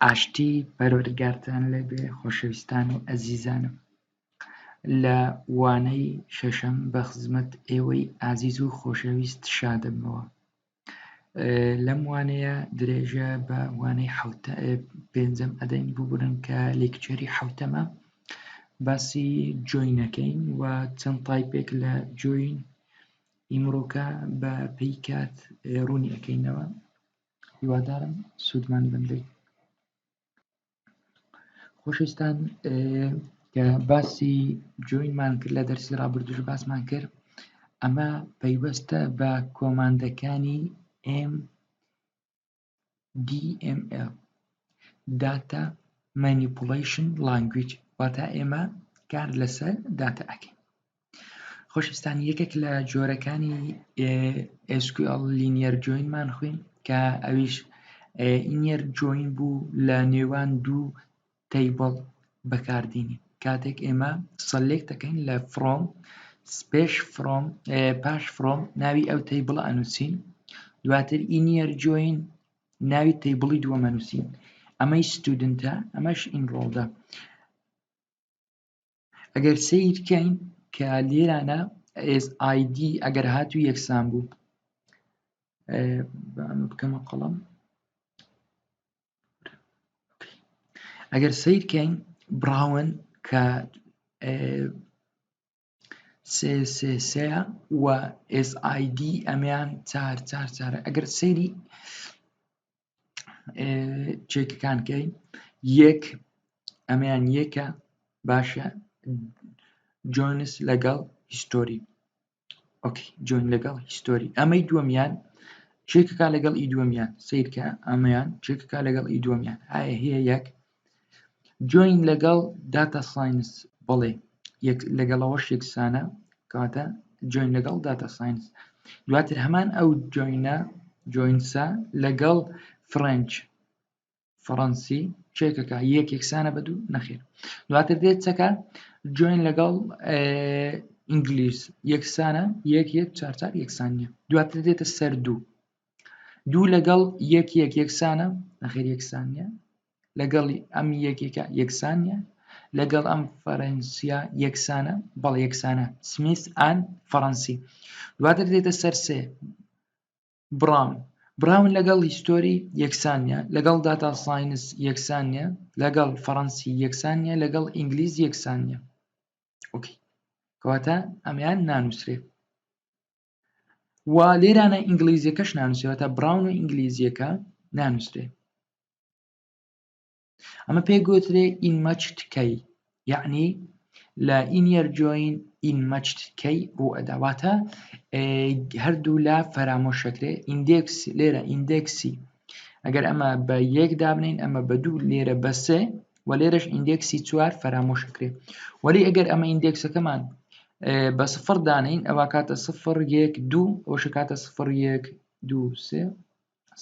ئاشتی پەروەردگارتان لێبێ خۆشەویستان و ئەزیزانم لە وانەی شەشەم بە خزمەت ئێوەی ئازیز و خۆشەویست شادەبمەوە لەم وانەیە درێژە بە وانەی حوتە پێنجەم ئەدەین ببورن کە lecture ی حوتەمە باسی join ەکەین و چەند type ێک لە join ئیمڕۆکە بە پێی کات ڕوونی ئەەکەینەوە هیوادارم سوودمان بن لێی. خۆشەویستان کە باسی join مان کرد لە دەرسی ڕابردوش باسمان کرد ئەمە پەیوەستە بە command ەکانی M DML Data Manipulation Language واتە ئێمە کار لەسەر داتا ئەکەین خۆشەویستان یەکێک لە جۆرەکانی SQL linear join مان خوێن کە ئەویش inner join بوو لە نێوان دوو table بەکاردێنی کاتێک ئێمە select دەکەین لە from پێش from پاش from ناوی ئەو table ە ئەنووسین دواتر inner join ناوی table ی دووەم ئەنووسین ئەمەی student ە ئەمەش enrolled ە ئەگەر سەیر کەین کە لێرانە SID ئەگەر هاتوو یەکسان بوو بکەمە قەڵم ئەگەر سەیر کەین Brown کە سێ سێ سێ و SID ئەمیان چار چار چارە ئەگەر سەیری چێکەکان کەین یەک ئەمیان یەکە باشە joins لەگەڵ history okay join لەگەڵ history ئەمەی دووەمیان چێکەکە لەگەڵ ئی دووەمیان سیرکە ئەمەیان چێکەکە لەگەڵ ئی دووەمیان ئایا هەیە یەک join لەگەڵ data science بەڵێ لەگەڵەوەش یەکسانە کەواتە join لەگەڵ data science دواتر هەمان ئەو join ە joins ە لەگەڵ French فەڕەنسی چێکەکە یەک یەکسانە بە دوو نەخێر دواتر دێت چەکە join لەگەڵ ئینگلیز یەکسانە یەک یەک چار چار یەکسان نییە دواتر دێتە سەر دوو دوو لەگەڵ یەک یەک یەکسانە نەخێر یەکسان نییە لەگەڵ ئەم یەکێکە یەکسان نییە لەگەڵ ئەم فەرەنسیا یەکسانە بەڵ یەکسانە Smith and فەڕەنسی دواتر دێتە سەر سێ Brown Brown لەگەڵ history یەکسان نیە لەگەڵ data science یەکسان نیە لەگەڵ فەڕەنسی یەکسان نیە لەگەڵ ئینگلیز یەکسان نیە okay کەواتە ئەمیان نانووسرێ و لێرانە ئینگلیزیەکەش نانووسێتە Brown و ئینگلیزیەکە نانووسرێ ئەمە پێ گوترێ unmatched key یعنی لە inner join unmatched key ڕوو ئەدا واتە هەردوو لا فەرامۆشەکرێ index لێرە index ی ئەگەر ئەمە بە یەک دابنین ئەمە بە دوو لێرە بە سێ و لێرەش index ی چوار فەرامۆشەکرێ وەلی ئەگەر ئەمە index ەکەمان بە سفر دانین ئەوە کاتە سفر یەک دوو ئەوشە کاتە سفر یەک دوو سێ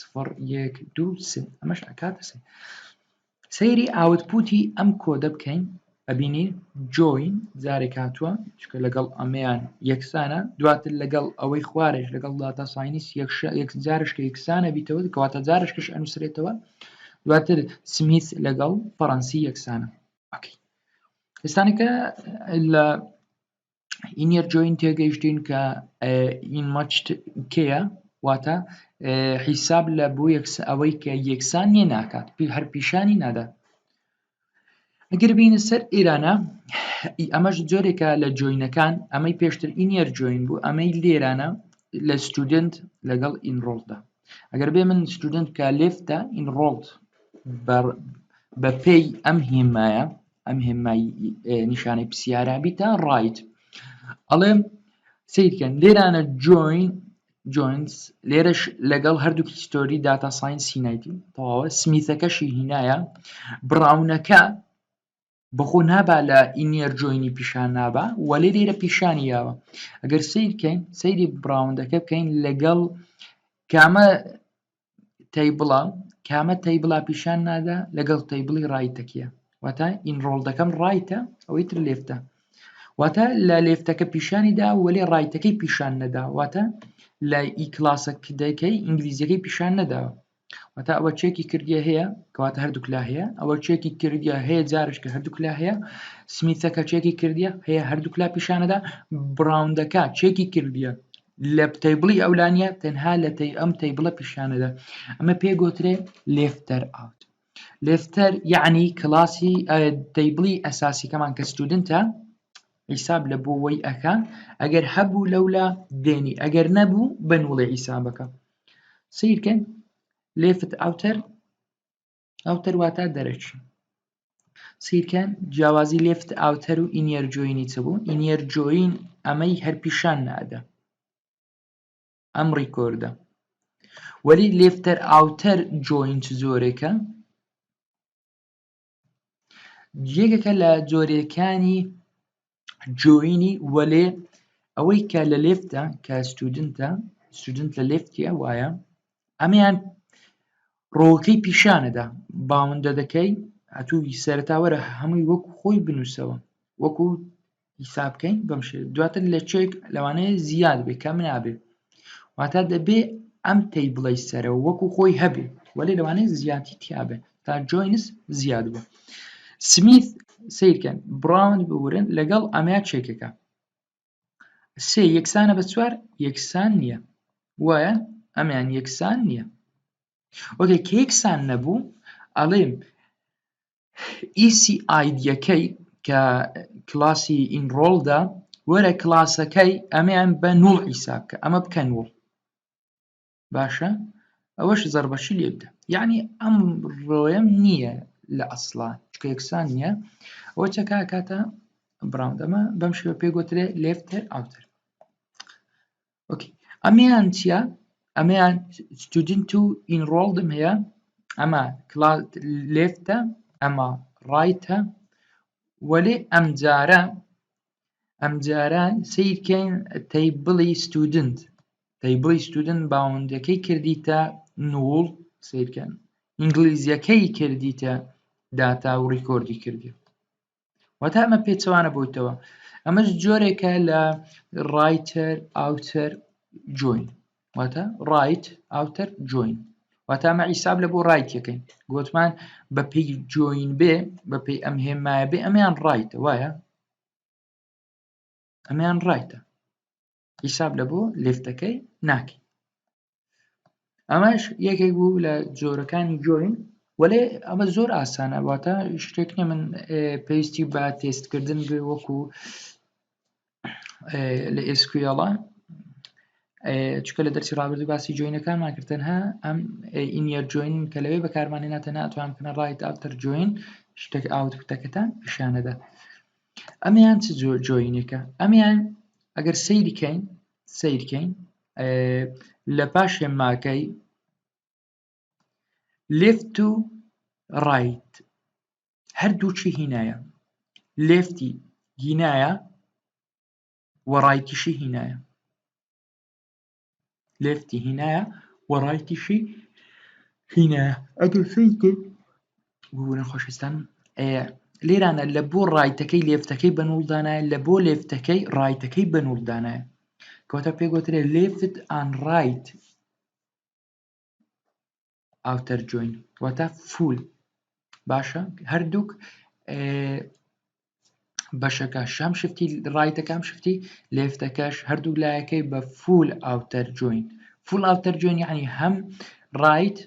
سفر یەک دوو سێ ئەمەش ئەکاتە سێ سەیری output ی ئەم کۆدە بکەین ئەبینین join جارێک هاتووە چکە لەگەڵ ئەمەیان یەکسانە دواتر لەگەڵ ئەوەی خوارێش لەگەڵ data science یەک جارشکە یەکسانە بیتەوە کەواتە جارشکەش ئەنووسرێتەوە دواتر سمیث لەگەڵ فەڕەنسی یەکسانە okay ئێستانەکە لە inner join تێگەیشتین کە unmatched key ە واتە حیساب لە بۆ یەکس ئەوەی کە یەکسان نییە ناکات هەر پیشانی نادات ئەگەر بینە سەر ئێرانە ئەمەش جۆرێکە لە join ەکان ئەمەی پێشتر inner join بوو ئەمەی لێرانە لە student لەگەڵ enrolled دا ئەگەر بێ من student کە left ە enrolled بە پێی ئەم هێمایە ئەم هێمای نیشانەی پرسیارە بیتە right ئەڵێم سیرکەن لێرانە join joins لێرەش لەگەڵ هەردوو history data science هینایتی تەواوە سمیثەکەشی هینایە Brown ەکە بەخۆ نابا لە inner join ی پیشان نابا وەلێ لێرە پیشانی یاوە ئەگەر سیرکەین سەیری Brown ەکە بکەین لەگەڵ کامە table ە کامە table ا پیشان نادا لەگەڵ table ی right ەکیە واتە enrolled ەکەم right ە ئەوەی تر left ە واتە لە left ەکە پیشانی دا وەلێ right ەکەی پیشان نەدا واتە لە ئی کلاسەکەی ئینگلیزیەکەی پیشان نەداوە. واتە ئەوە check ی کردیە هەیە کەواتە هەردووک لا هەیە ئەوە check ی کردیە هەیە جارش کە هەردووک لا هەیە سمیتەکە check ی کردیە هەیە هەردووک لا پیشانەدا براوندەکە check ی کردیە لە table ی ئەولانیە تەنها لە تەی ئەم table ە پیشانەدا ئەمە پێ گۆترێ left or out left or یعنی کلاسی table ی ئەساسیەکەمان کە student ە حیساب لە بۆ وەی ئەکا ئەگەر هەبوو لەولا دێنی ئەگەر نەبوو بە null ێ حیسابەکە سیرکەن left outer outer واتە دەرەکی سیرکەن جیاوازی left outer و inner join ی چ بوو inner join ئەمەی هەر پیشان نادا ئەم record ە وەلی left or outer join چ جۆرێکە یەکێکە لە جۆرەکانی join ی وەلێ ئەوەی کە لە left ە کە student ە student لە left ە وایە ئەمەیان row ەکەی پیشانەدا bound ە دەکەی ئەتوو سەرەتا وەرە هەمووی وەکو خۆی بنووسەوە وەکو حیساب بکەین بەم شێوە دواتر لە check لەوانەیە زیاد بێ کەم نابێ واتە دەبێ ئەم table ەی سەرەوە وەکو خۆی هەبێ وەلێ لەوانەیە زیاتی تیاابێ تا joins زیاد بوو سمیث سیرکەن براوند بورن لەگەڵ ئەمەیا check ەکە سێ یەکسانە بە چوار یەکسان نییە وایە ئەمیان یەکسان نییە okay کە یەکسان نەبوو ئەڵێم EC ID یەکەی کە کلاسی enrolled ە وەرە کلاسەکەی ئەمەیان بە null حیساب کە ئەمە بکە null باشە ئەوەش زەربەشی لێ بدە یعنی ئەم row یەم نییە لە ئەسڵا چکە یەکسان نییە ئەوە چەکا کاتە براوند ئەمە بەم شێوە پێ گوترێ left or outer okay ئەمەیان چییە ئەمەیان student و enrolled م هەیە ئەمە left ە ئەمە right ە وەلێ ئەمجارە ئەمجارە سیرکەین table ی student table ی student bound ەکەی کردیتە null سیرکەن ئینگلیزیەکەی کردیتە داتا و record ی کردی واتە ئەمە پێچەوانە بۆیتەوە ئەمەش جۆرێکە لە right or outer join واتە right outer join واتە ئەمە حیساب لە بۆ right ەکەین گوتمان بە پێی join بێ بە پێی ئەم هێمایە بێ ئەمیان right ە وایە ئەمیان right ە حیساب لە بۆ left ەکەی ناکەی ئەمەش یەکێک بوو لە جۆرەکانی join وەلێ ئەمە زۆر ئاسانە واتە شتێک نیە من پێویستی بە تێستکردن بێ وەکو لە SQL ە چکە لە دەرسی ڕابردوو باسی join ەکانمان کرد تەنها ئەم inner join کە لەوێ بەکارمان هێنا تەنها ئەتوان بکەنە right outer join شتێک output ەکەتان پیشانەدا ئەمەیان چ join ێکە ئەمیان ئەگەر سەیری کەین سەیرکەین لە پاش هێماکەی left و right هەردووکی هینایە left ی هینایە و right یشی هینایە left ی هینایە و right یشی هینایە ئەگەر سەیرکەین ببوورن خۆشەویستان لێرانە لە بۆ right ەکەی left ەکەی بە null دانایە لە بۆ left ەکەی right ەکەی بە null دانایە کەواتە پێ گوترێ left and right outer join واتە full باشە هەردووک بەشەکە شەم شفتی right ەکەم شفتی left ەکەش هەردوو لایەکەی بە full outer join full outer join یعنی هەم right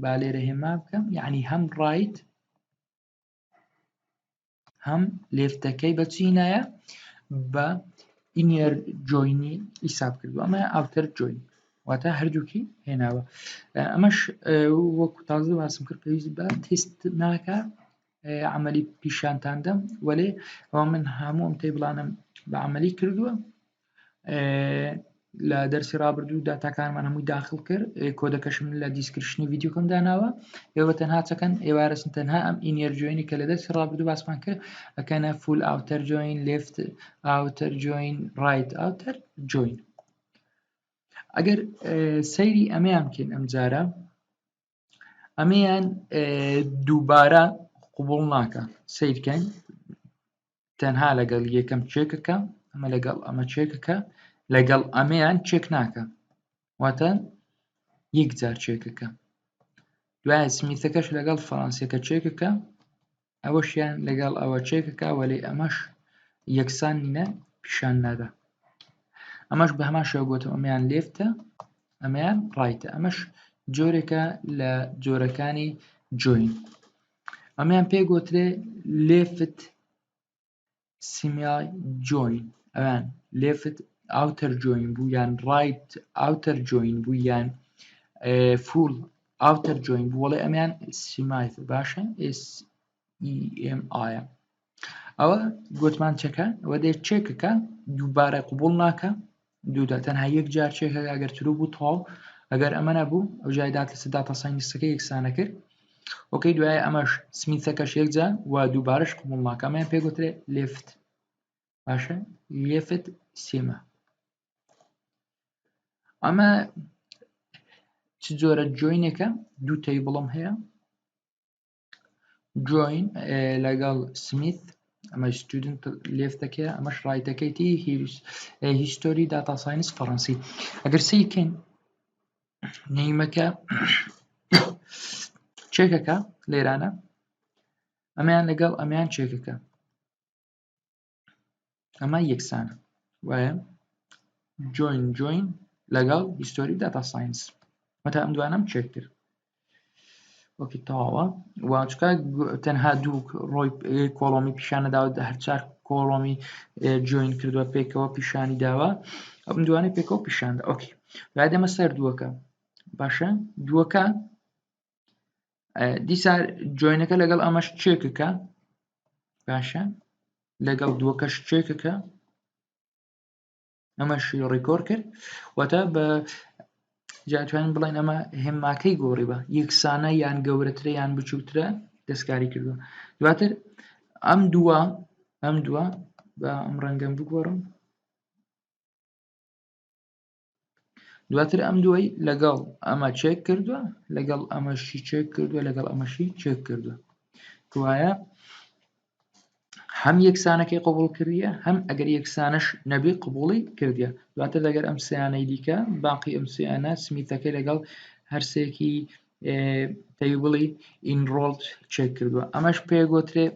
با لێرە هێما بکەم یعنی هەم right هەم left ەکەی بە چی نایە بە inner join ی حیساب کردو ئەمە outer join واتە هەردووکی هێناوە ئەمەش وەکو تازە باسم کرد پێویست بە تست ناکە عملی پیشانتان دەم وەلێ ئەوە من هەموو ئەم table انم بە عملی کردووە لە دەرسی ڕابردوو داتاکانمان هەمووی داخل کرد کۆدەکەشم لە description ی ڤیدیۆکەم داناوە ئێوە تەنها چەکەن ئێوارەسن تەنها ئەم inner join ی کە لە دەرسی ڕابردوو باسمان کرد ئەکەنە full outer join left outer join right outer join ئەگەر سەیری ئەمەیان بکەین ئەم جارە ئەمەیان دووبارە قوبڵ ناکە سیرکەین تەنها لەگەڵ یەکەم check ەکە ئەمە لەگەڵ ئەمە check ەکە لەگەڵ ئەمەیان check ناکە واتە یەک جار check ەکە. دوای سمیتەکەش لەگەڵ فەڕەنسیەکە چێکەکە ئەوەشیان لەگەڵ ئەوە چێکەکە وەلی ئەمەش یەکسان نینە پیشان نادا. ئەمەش بە هەمان شێوە گوتم ئەمەیان left ە ئەمەیان right ە. ئەمەش جۆرێکە لە جۆرەکانی join. ئەمەیان پێ گوترێ left semi join. ئەوان left outer join بوو یان right outer join بوو یان full outer join بوو، وەڵێ ئەمیان semi باشە S E M I. ئەوە گوتمان چەکە وە دێت چێکەکە دووبارە قوبول ناکە دوودا تەنها یەک جار چێکەکە ئەگەر true بوو تەواو، ئەگەر ئەمە نەبوو ئەو جای دات لەسەر data science ەکە یەکسانە کرد. okay دوای ئەمەش سمیتەکەش یەکجا و دووبارەش قبول ناکە. ئەمەیان پێ گوترێ left باشە left semi. ئەمە چ جۆرە join ێکە؟ دوو table م هەیە join لەگەڵ سمیت، ئەمە student left ەکەیە ئەمەش right ەکەیتی history data science فەڕەنسی. ئەگەر سەیرکەین name ەکە چێکەکە لێرانە ئەمەیان لەگەڵ ئەمیان چێکەکە ئەمە یەکسانە وایە join join لەگەڵ history data science واتە ئەم دوانەم چێک کرد. okay تەواوە. و چکا تەنها دوو row ی column ی پیشانە داوە، هەر چار column ی join کردووە پێکەوە پیشانی داوە، ئەم دوانەی پێکەوە پیشاندا. okay دوای دەمە سەر دووەکە. باشە دووەکە دیسان join ەکە لەگەڵ ئەمەش چێکەکە باشە لەگەڵ دووەکەش چێکەکە ئەمەش ڕیکۆر کرد. واتە بە جاتوانین بڵێن ئەمە هێماکەی گۆڕی بە یەکسانە یان گەورەترە یان بچووکترە دەستکاری کردووە. دواتر ئەم دووە ئەم دووە بە ئەم ڕەنگەم بگۆڕم. دواتر ئەم دووەی لەگەڵ ئەمە چێک کردووە، لەگەڵ ئەمەشی چێک کردووە، لەگەڵ ئەمەشی چێک کردووە. وایە هەم یەکسانەکەی قبول کردیە، هەم ئەگەر یەکسانش نەبی قبولی کردیە. دواتر لەگەر ئەم سیانەی دیکە باقی ئەم سیانە سمیتەکەی لەگەڵ هەرسێکی table ی enrolled چێک کردووە. ئەمەش پێ گۆترێ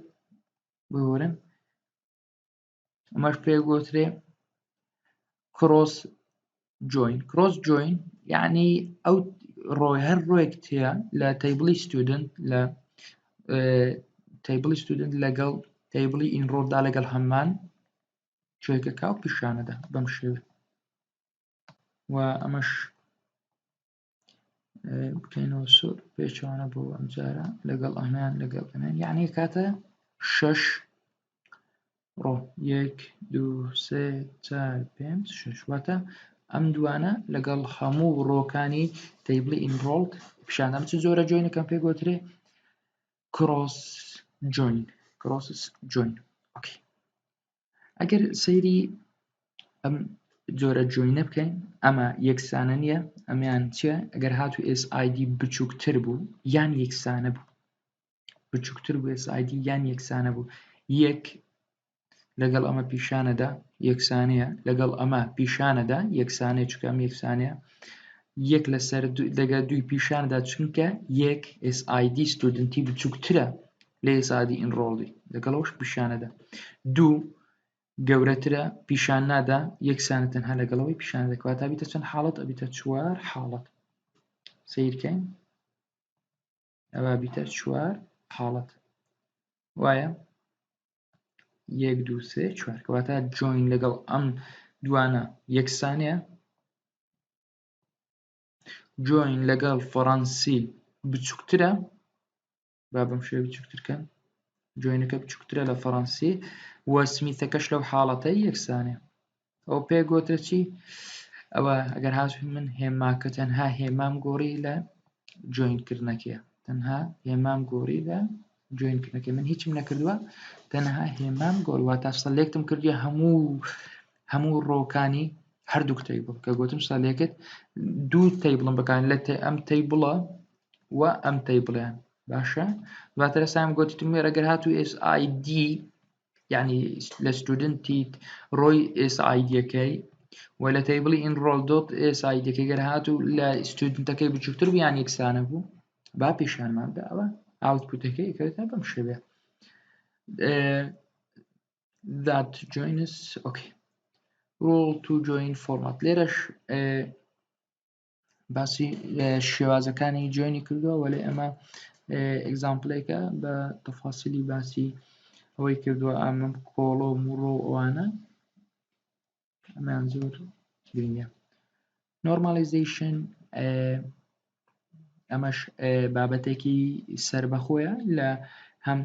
ببورن، ئەمەش پێ گۆترێ cross join. cross join یعنی ئەو row ی هەر row یەک تەیە لە table ی student لە table ی student لەگەڵ table ی enroll دا لەگەڵ هەمان چێکەکە و پیشانەدا بەم شێوە. و ئەمەش بکەینەوە سوور پێچوانە بۆ ئەم جارە لەگەڵ ئەمیان لەگەڵ ئەمیان یعنی کاتە شەش row یەک دوو سێ چار پێنج شەش. واتە ئەم دوانە لەگەڵ هەموو row کانی table ی enrolled پیشاندام. چ جۆرە join ەکەم پێ گۆترێ cross join. cross join. okay ئەگەر سەیری ئەم جۆرە join ە بکەین ئەمە یەکسانە نییە، ئەمیان چییە؟ ئەگەر هاتوو SID بچووکتر بوو یان یەکسانە بوو، بچووکتر بوو SID یان یەکسانە بوو، یەک لەگەڵ ئەمە پیشانەدا یەکسانەیە، لەگەڵ ئەمە پیشانەدا یەکسانەیە، چونکە ئەم یەکسانەیە یەک لەسەر لەگەڵ دووی پیشانەدا، چونکە یەک SID student ی بچووکترە لە SID enrolled ی، لەگەڵ ئەوش پیشانەدا. دوو گەورەترە پیشان نادا، یەکسانە تەنها لەگەڵەوەی پیشان دەکات. بیتە چەند حاڵەت؟ ئەبیتە چوار حاڵەت. سیرکەین ئەوە بیتە چوار حاڵەت وایە یەک دوو سێ چوار. کەواتە join لەگەڵ ئەم دوانە یەکسانەیە، join لەگەڵ فەڕەنسی بچووکترە، با بەم شێوە بچووکترکەن، join ەکە بچووکترە لە فەڕەنسی و سمیتەکەش لەو حاڵەتەی یەکسانە. ئەو پێ گۆترە چی؟ ئەوە ئەگەر هاتوو من هێماکە تەنها هێمام گۆڕی لە join کردنەکەیە، تەنها هێمام گۆڕی لە join کردنەکەی، من هیچم نەکردووە، تەنها هێمام گۆڕی، واتە select م کردیە هەموو row کانی هەردووک table. کە گوتم select دوو table م بەکان لە ئەم table ە و ئەم table یان باشە. دواتر سام گوتیتم وێرە ئەگەر هاتوو SID یعنی لە student ی row ی SID ەکەی و لە table ی enroll dot SID ەکەی گەر هاتوو لە student ەکەی بچووکتر بوو یان یەکسانە بوو. با پیشانمان بدا ئەوە output ەکەی کەوێتە بەم شێوەیە that joins okay rule to join format لێرەش باسی شێوازەکانی join ی کردووە وەلێ ئەمە example ێکە بە تەفاسیلی باسی ئەوەی کردووە ئەمە column و row ئەوانە ئەمان زۆر گرنگە normalization ئەمەش بابەتێکی سربەخۆیە لە هەم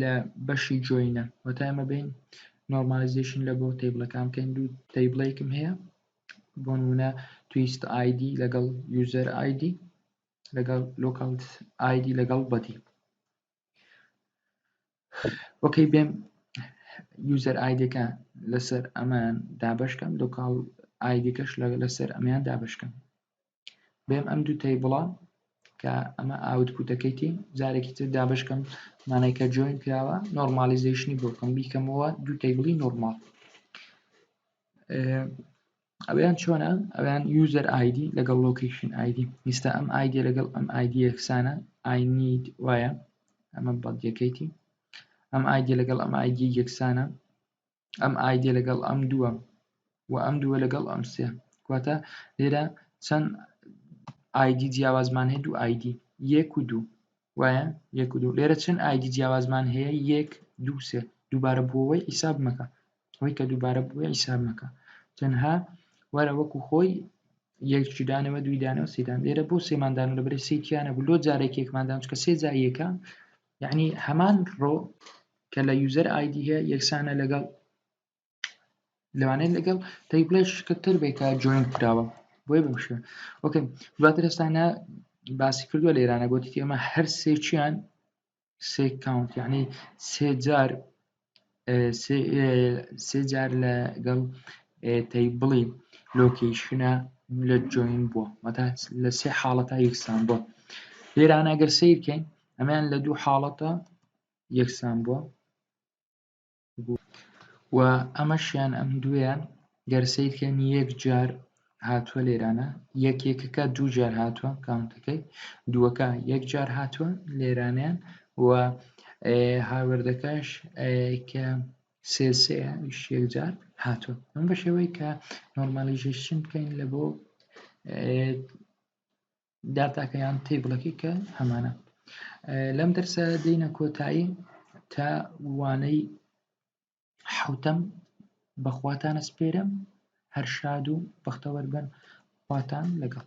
لە بەشی join ە وەتا ئەمە بین normalization لە بۆ table ەکان بکەین دوو table ێکم هەیە بۆ نمونە tourist ID لەگەڵ user ID لەگەڵ local ID لەگەڵ body okay بێم user ID ەکە لەسەر ئەمان دابشکەم local ID ەکەش لەسەر ئەمیان دابشکەم بێم ئەم دوو table ە کە ئەمە output ەکەیتی جارێکی تر دابشکەم مانای کە join کراوە normalization ی بۆ بکەم بیکەمەوە دوو table ی normal. ئەویان چۆنە؟ ئەویان user ID لەگەڵ location ID. ئیستا ئەم ID لەگەڵ ئەم ID یەکسانە، I need وایە، ئەمە بەدیەکەیتی. ئەم ID لەگەڵ ئەم ID یەکسانە، ئەم ID لەگەڵ ئەم دووە و ئەم دووە لەگەڵ ئەم سێ. کەواتە لێرە چەند ID جیاوازمان هەیە؟ دوو ID، یەک و دوو، وایە؟ یەک و دوو. لێرە چەند ID جیاوازمان هەیە؟ یەک، دوو، سێ. دووبارە بووەوەی حیساب مەکە، ئەوەی کە دووبارە بووە حیساب مەکە، تەنها وەرە وەکو خۆی یەک دانەوە، دووی دانەوە، سێدان. لێرە بۆ سێمان دانەوە؟ لەبەرەی سێ تیانە بوو، لۆ جارێک یەکمان دان، چونکە سێ جار یەکە، یعنی هەمان row کە لە user ID هەیە یەکسانە لەگەڵ لەوانەیە لەگەڵ table ێش کە تر بێ کە join کراوە، بۆیە بەم شێوە. okay دواتر ئێستانە باسی کردووە لێرانە گوتی ئێمە هەر سێکیان سێ count، یعنی سێ جار سێ جار لەگەڵ table ی location ە لە join بووە، واتە لە سێ حاڵەتە یەکسان بووە. لێرانە ئەگەر سەیر بکەین ئەمەیان لە دوو حاڵەتە یەکسان بووە و ئەمەشیان ئەم دوویان گەر سەیرکەن یەک جار هاتووە لێرانە، یەک یەکەکە دوو جار هاتووە، count ەکەی دووەکە یەک جار هاتووە لێرانیان و هاوردەکەش کە سێ سێ یەک جار هاتووە. ئەم بە شێوەی کە normalization بکەین لە بۆ داتاکەیان table ەکەی کە هەمانە. لەم دەرسە دێینە کۆتایی تا وانەی حوتەم بەخواتانە سپێرم. هەر شاد و بەختەوەر بن، خواتان لەگەڵ.